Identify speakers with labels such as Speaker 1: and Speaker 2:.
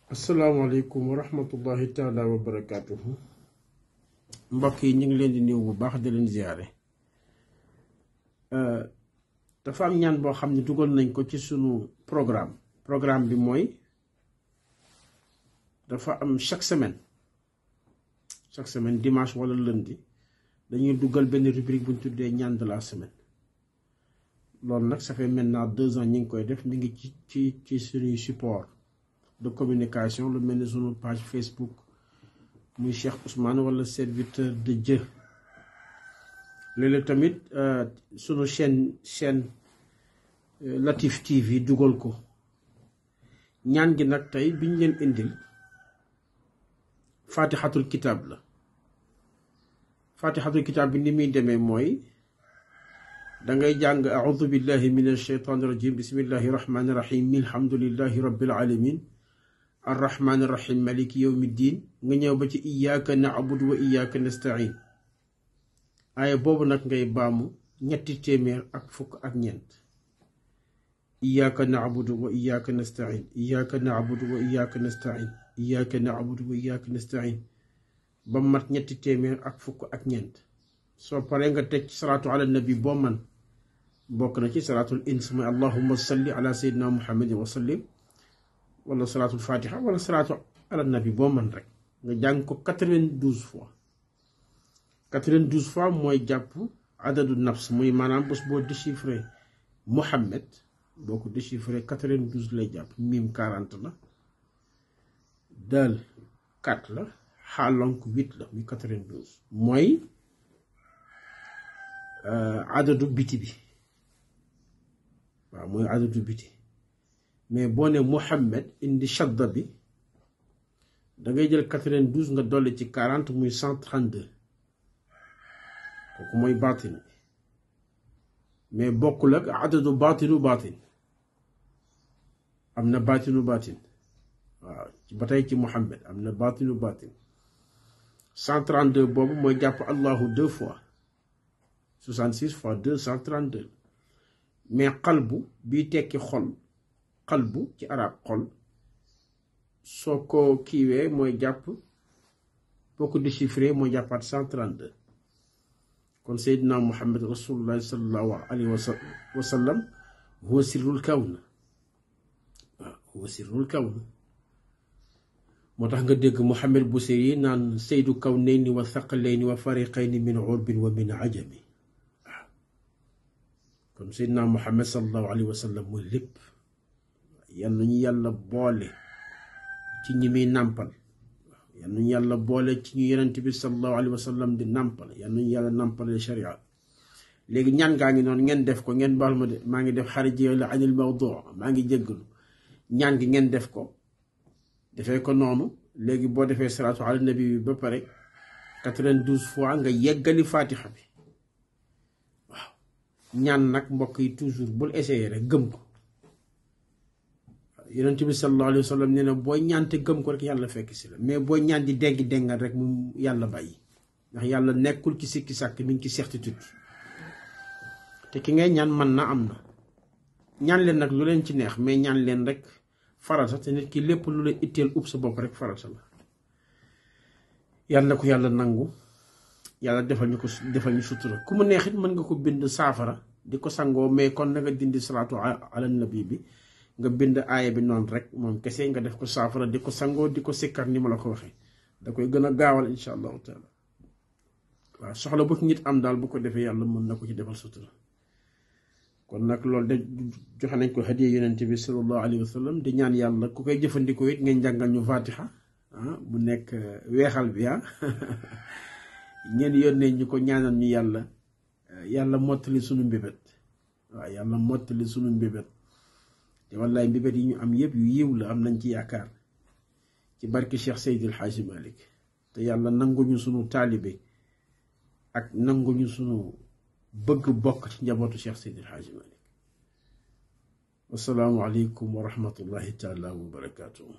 Speaker 1: asalaamaaleykum wa rahmatullahi taala wa barakaatuhu. mbokk yi ñu ngi leen di nuyu bu baax di leen ziyaare. dafa am ñaan boo xam ne dugal nañ ko ci sunu programme bi mooy dafa am chaque semaine dimanche wala lundi dañuy dugal benn rubrique bu ñu tuddee ñaan de la semaine. loolu nag ça fait maintenant 2 ans ñu ngi koy def mi ngi ci suñuy support de communication lu mel ni sunu page Facebook muy Cheikh Ousmane wala serviteur de Dieu. léeg-léeg tamit sunu chaîne Latif TV dugal ko. ñaan gi nag tey biñ leen indil fatihatul kitab la. fatihatul kitab bi ni muy demee mooy dangay jàng a'udhu billahi minash shaytanir rajim bismillahir rahmanir rahim alhamdulillahi rabbil alamin arrahmanir rahim maliki yawmiddin nga ñëw ba ci iyyaka na'budu wa iyyaka nasta'in. aaya boobu nag ngay baamu 300 iyyaka na'budu wa iyyaka nasta'in iyyaka na'budu wa iyyaka nasta'in iyyaka na'budu wa iyyaka nasta'in ba mat 300 soo paree nga teg salaatu ala nabi boo man bokk na ci salaatul ins mooy allahumma salli ala sayyidina muhammadin wa sallim wala salaatul fatiha wala salaatu ala nabi boo man rek nga jàng ko 92 fois 92 fois mooy jàpp adadu nafs muy maanaam bés boo déchiffré Muhammad boo ko déchiffré 92 lay jàpp mim 40 la dal 4 la xaalonk 8 la muy 92 mooy adadu biti bi waaw mooy adadu biti mais boo ne Muhammad indi shadda bi dangay jël 92 nga dolli ci 40 muy 132 kooku mooy baatin bi mais bokkul ak adadu baatin am na baatin waaw ba tey ci Muhammad am na baatin 132 boobu mooy jàpp Allahu 2 fois 66 fois 2 132 mais qalbu bii tekki xol qalbu ci arab xol soo ko kiiwee mooy jàpp boo ko déchiffré mooy jàppaat 132 kon Seydina Muhammad rasulullah sallallahu alayhi wa sallam huwa sirrul kawn waaw huwa sirrul kawn moo tax nga dégg Muhammad Busiri naan saydu kawnayni wa thaqalayni wa fariqayni min urbin wa min ajami waaw kon Seydina Muhammad sallallahu alayhi wa sallam mooy lépp yal nañu yàlla boole ci ñi muy nàmpal yal nañu yàlla boole ci ñu yonent bi sallallahu alayhi wa sallam di nàmpal yal nañu yàlla nàmpale sharia. léegi ñaan gaa ngi noonu ngeen def ko ngeen baal ma de maa ngi def xariji la anil mawdu maa ngi jéggalu ñaan gi ngeen def ko defee ko noonu léegi boo defee salaatu ala nabi bi ba pare 92 fois nga yeggali fatiha bi waaw ñaan nag mbokk yi toujours bul essayer rek gëm ko yonent bi sallallahu alayhi wa sallam nee na booy ñaan te gëm ko rek yàlla fekk si la mais booy ñaan di dégg déngal rek mu yàlla bàyyi ndax yàlla nekkul ci sikki sàkk mi ngi ci certitude te ki ngay ñaan man na am na ñaan leen nag lu leen ci neex mais ñaan leen rek farata te nit ki lépp lu la itteel ub sa bopp rek farata la yàlla ko yàlla nangu yàlla defal ñu sutura ku mu neex it mën nga ko bind saafara di ko sangoo mais kon na nga dindi salaatu ala nabi bi nga bind aaya bi noonu rek moom kese nga def ko saafara di ko sangoo di ko sikkar ni ma la ko waxee da koy gën a gaawal insha allahu taala waaw soxla bu nit am daal bu ko defee yàlla mën na ko ci defal sutura kon nag loolu de joxe nañ ko hadiya yonent bi sallallahu alayhi wa sallam di ñaan yàlla ku koy jëfandikoo it ngeen jàngal ñu fatiha bu nekk weexal bi ngeen yónnee ñu ko ñaanal ñu yàlla mottali sunu mbébét waaw yàlla mottali sunu mbébét te wallaay mbébét yi ñu am yëpp yu yiw la am nañ ci yaakaar ci barki Cheikh Seydil Hadji Malick te yàlla nanguñu sunu taalibe ak nanguñu sunu bëgg bokk ci njabootu Cheikh Seydil Hadji Malick. Wassalaamu aleykum wa rahmatullahi taala wa barakaatuhu.